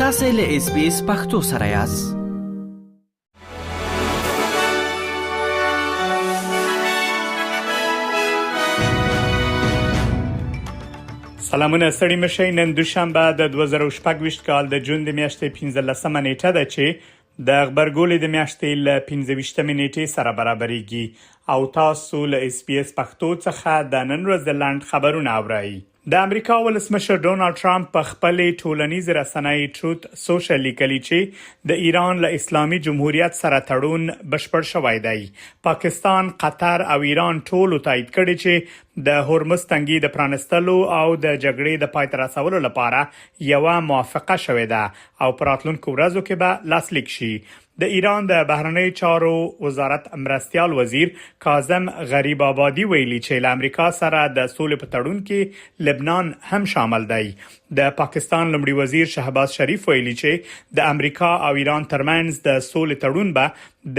تاسو له اس بي اس پختو سره یاست. سلامونه ستړي مشئ. نن دوشنبه د 2024 کال د جون د میاشتې 15مه نیټه ده چې د غبرګولي د میاشتې له 25مې نیټې سره برابرېږي او تاسو له اس بي اس پښتو څخه د نن ورځې لنډ خبرونه اورئ. د امریکا ولسمشر ډونالد ټرمپ په خپلې ټولنیزې رسنۍ ټروت سوشل لیکلي چې د ایران له اسلامي جمهوریت سره تړون بشپړ شوی دی. پاکستان، قطر او ایران ټولو تایید کړې چې د هرمز تنګي د پرانستلو او د جګړې د پای ته رسولو لپاره یوه موافقه شوې ده او په راتلونکو ورځو کې به لاسلیک شي. د ایران د بهرنیو چارو وزارت مرستیال وزیر کاظم غریب آبادي ویلي چې له امریکا سره د سولې په تړون کې لبنان هم شامل دی. د پاکستان لومړي وزیر شهباز شریف ویلي چې د امریکا او ایران ترمنځ د سولې تړون به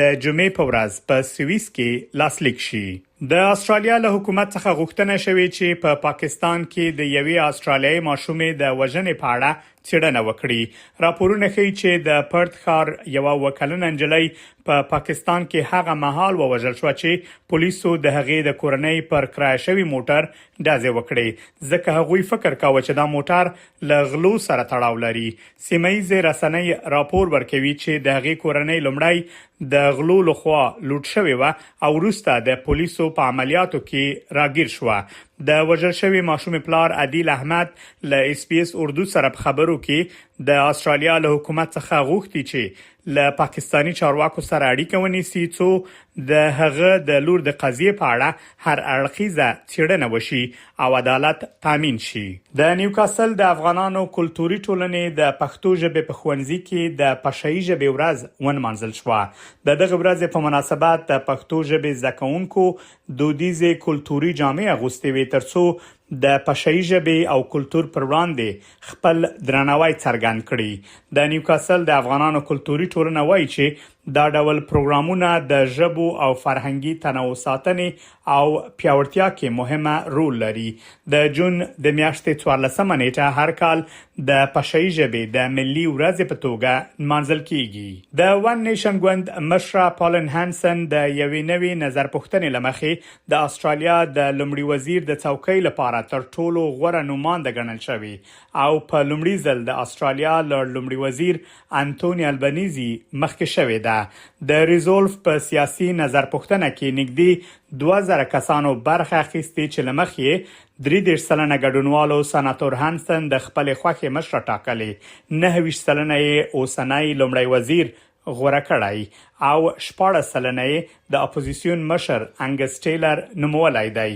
د جمعې په ورځ په سویس کې لاسلیک شي. د استرالیا له حکومت څخه غوښتنه شوې چې په پاکستان کې د یوې استرالیایي ماشومې د وژنې په اړه څېړنه وکړي. راپورونه ښيي چې د پرت ښار یوه اووه کلنه نجلۍ په پاکستان کې هغه مهال ووژل شوه چې پولیسو د هغې د کورنۍ پر کرایه شوي موټر ډزې وکړې، ځکه هغوی فکر کاوه چې دا موټر له غلو سره تړاو لري. سیمه ییزې رسنۍ راپور ورکوي چې د هغې کورنۍ لومړی د غلو له خوا لوټ شوې وه او وروسته د پولیسو په عملیاتو کې راګیر شوه. د وژل شوې ماشومې پلار عدیل احمد له اس بي اس اردو سره په خبرو کې د استرالیا له حکومت څخه غوښتي چې له پاکستاني چارواکو سره اړیکه ونیسي څو د هغه د لور د قضیې په اړه هر اړخیزه څېړنه وشي او عدالت تامین شي. د نیوکاسل د افغانانو کلتوري ټولنې د پښتو ژبې په ښوونځي کې د پشه یي ژبې ورځ ونمانځل شوه. د دغې ورځې په مناسبت د پښتو ژبې زده کوونکو دودیزې کلتوري جامې اغوستې وې ترڅو د پشه یي ژبې او کلتور پر وړاندې خپل درناوی څرګند کړي. د نیوکاسل د افغانانو کلتوري ټولنه وايي چې دا ډول پروګرامونه د ژبو او فرهنګي تنوع ساتنې او پیاوړتیا کې مهمه رول لري. د جون د میاشتې څوارلسمه نیټه هر کال د پشه یي ژبې د ملي ورځې په توګه نمانځل کیږي. د ون نیشن ګوند مشره پالن هانسن د یوې نوې نظر پوښتنې له مخې د اسټرالیا د لومړي وزیر د څوکۍ لپاره تر ټولو غوره نومانده ګڼل شوې او په لومړي ځل د اسټرالیا له لومړي وزیر انتوني البنیزي مخکې شوې ده. د ریزولف په سیاسي نظر پوښتنه کې نږدې 2000 کسانو برخه اخیستې چې له مخې یې 33% ګډونوالو سناتور هانسن د خپلې خوښې مشره ټاکلې، 29% یې اوسنی لومړی وزیر غوره کړی او 16% یې د اپوزیسیون مشر انګس ټیلر نومولی دی.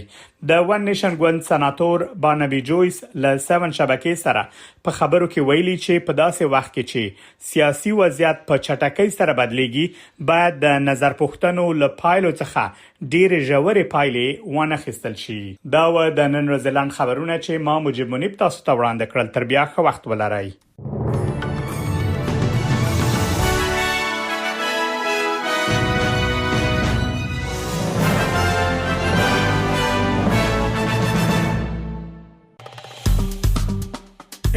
د ون نیشن ګوند سناتور بارنبي جویس له سیون شبکې سره په خبرو کې ویلي چې په داسې وخت کې چې سیاسي وضعیت په چټکۍ سره بدلیږي، باید د نظرپوښتنو له پایلو څخه ډېرې ژورې پایلې وانه خیستل شي. دا وه د نن ورځې لنډ خبرونه چې ما مجیب منیب تاسو ته وړاندې کړل. تر بیا ښه وخت ولرئ.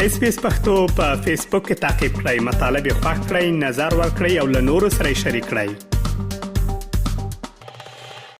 اس پی اس پختو په فیسبوک کې تا کې پلی مطلب یې خوښ کړئ، نظر ور کړئ او له نورو سره شریک کړئ.